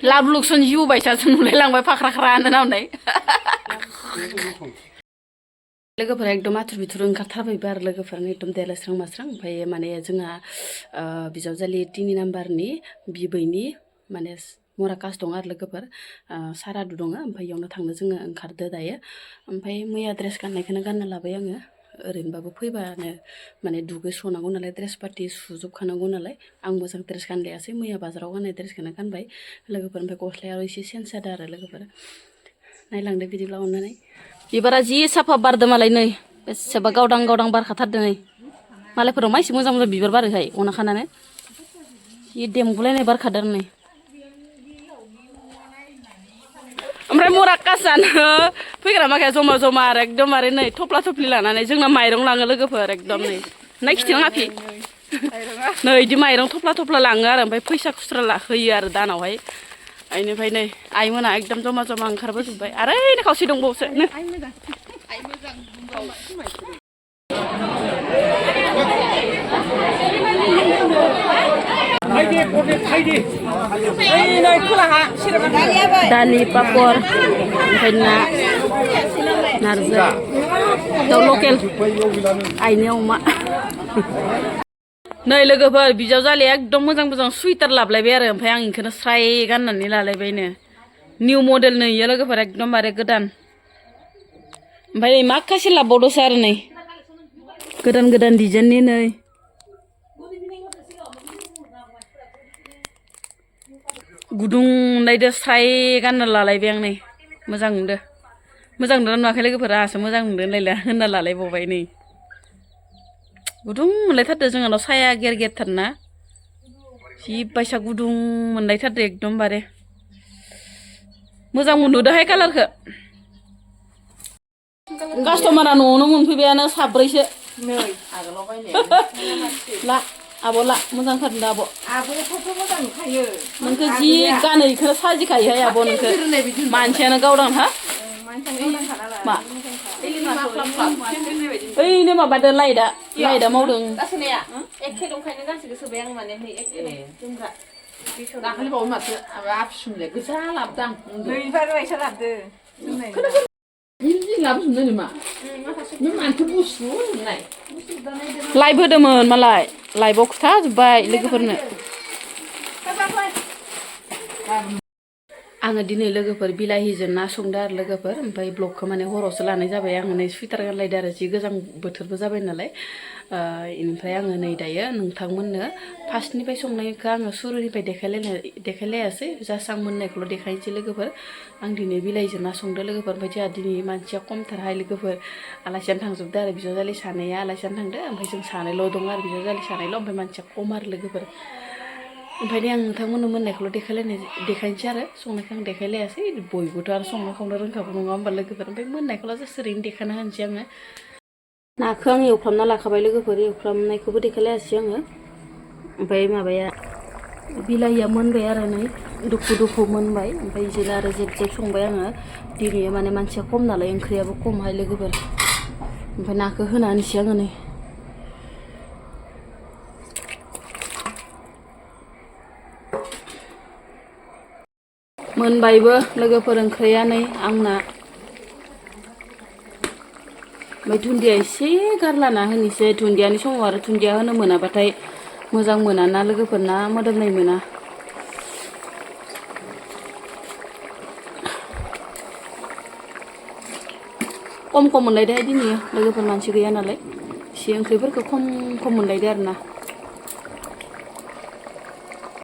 लाभ लुकसन जिउ बायसासो नुलायलांबाय फाख्रा-ख्रानो नांनाय लोगोफोरा एकदम आथुर बिथुर ओंखारथारबायबो आरो लोगोफोरानो एकदम देलायस्रां मास्रां ओमफ्राय माने जोंहा बिजावजालि 3 नाम्बारनि बिबैनि माने मरा कास दं आरो लोगोफोर सारादु दङ ओमफ्राय इयावनो थांनो जोङो ओंखारदो दायो ओमफ्राय मैया ड्रेस गाननायखौनो गानना लाबाय आङो ओरैनोबाबो फैबानो माने दुगैस्रनांगौ नालाय ड्रेस पार्टि सुजोबखानांगौ नालाय आं मोजां ड्रेस गानलायासै मैया बाजाराव गाननाय ड्रेसखौनो गानबाय लोगोफोर ओमफ्राय गस्लायाव एसे चेन्ज जादों आरो लोगोफोर नायलांदो बिदिब्ला अननानै बिबारा जि साफा बारदो मालाय नै बेसेबा गावदां गावदां बारखाथारदो नै मालायफोराव मा एसे मोजां मोजां बिबार बारोहाय अनाखानानो जि देमगुलायनाय बारखादों नै ओमफ्राय मरा कास जानो फैग्रा माखाया जमा जमा आरो एकदमबारे नै थफ्ला थफ्लि लानानै जोंना माइरं लाङो लोगोफोर एकदम नै नाय खिथिनाङा फि नै इदि माइरं थफ्ला थफ्ला लाङो आरो ओमफ्राय फैसा खुस्रा होयो आरो दानावहाय बेनिफ्राय नै आइमोना एकदम जमा जमा ओंखारबोजोब्बाय आरो ओइनो खावसे दंबावोसो दालि पापर ओमफ्राय ना नारजि दाउ लकेल आइनि अमा नै लोगोफोर बिजावजालिया एकदम मोजां मोजां सुइटार लाबलायबाय आरो ओमफ्राय आं इखौनो स्राय गाननानै लालायबायनो निउ मडेल नै इयो लोगोफोर एकदमबारे गोदान ओमफ्राय माखासे लाबबावदोंसो आरो नै गोदान गोदान डिजाइननि नै गुदुं नायदो स्राय गानना लालायबाय आं नै मोजां नुदो मोजां नुदों नुवाखै लोगोफोरा आंहासो मोजां नुदों होनलायला होनना लालायबावबाय नै गुदुं मोनलायथारदो जोंनाव साया गेर गेरथारना जि बायसा गुदुं मोनलायथारदो एकदमबारे मोजां नुदोहाय कालारखौ कास्टमारा न'आवनो मोनफैबायानो साब्रैसो ला आब' ला मोजां थारदों आब' आब'खौथ' मोजां नुखायो नोंखौ जि गानो इखौनो साजिखायोहाय आब' नोंखौ मानसियानो गावदां हा मा ओइनो माबादो लाइटआ मावदों एखे दंखायनो गांसेखौ सोबाय आं माने नै एखे जोमग्रा दाखालि बावै माथो आफिसुमले गोजा लाबोदां दैबार बायसा लाबदो लाबोजोबनो मा नों मानोथो गुसु होननाय लाइभ होदोंमोन मालाय लाइभआव खिथाजोब्बाय लोगोफोरनो आङो दिनै लोगोफोर बिलाहिजों ना संदो आरो लोगोफोर ओमफ्राय ब्लगखौ माने हरावसो लानाय जाबाय आङो नै सुइटार गानलायदो आरो जि गोजां बोथोरबो जाबाय नालाय इनिफ्राय आङो नै दायो नोंथांमोननो फार्स्टनिफ्राय संनायखौ आङो सुरुनिफ्राय देखायलायासै जास्ट आं मोननायखौल' देखायनोसै लोगोफोर आं दिनै बिलाहिजों ना संदो लोगोफोर ओमफ्राय जोंहा दिनै मानसिया खमथारहाय लोगोफोर आलासियानो थांजोबदो आरो बिजावजालि सानैया आलासियानो थांदो ओमफ्राय जों सानैल' दं आरो बिजावजालि सानैल' ओमफ्राय मानसिया खम आरो लोगोफोर ओमफ्राय आं नोंथांमोननो मोननायखौल' देखायनोसै आरो संनायखौ आं देखायलायासै बयबोथ' आरो संनो खावनो रोंखागौ नङा होमबा लोगोफोर ओमफ्राय मोननायखौल' जास्ट ओरैनो देखायना होनोसै आङो नाखौ आं एवफ्रामना लाखाबाय लोगोफोर एवफ्रामनायखौबो देखायलायासै आङो ओमफ्राय माबाया बिलाहिया मोनबाय आरो नै दुखु दुखु मोनबाय ओमफ्राय बिदिनो आरो जेब जेब संबाय आङो दिनै माने मानसिया खम नालाय ओंख्रियाबो खमहाय लोगोफोर ओमफ्राय नाखौ होना होनोसै आङो नै मोनबायबो लोगोफोर ओंख्रिया नै आंना ओमफ्राय दुन्दिया एसे गारलाना होनोसै दुन्दियानि समाव आरो दुन्दिया होनो मोनाबाथाय मोजां मोना लोगोफोर ना मोदोमनाय मोना खम मोनलायदोहाय दिनै लोगोफोर मानसि गैया नालाय एसे ओंख्रिफोरखौ खम मोनलायदो आरो ना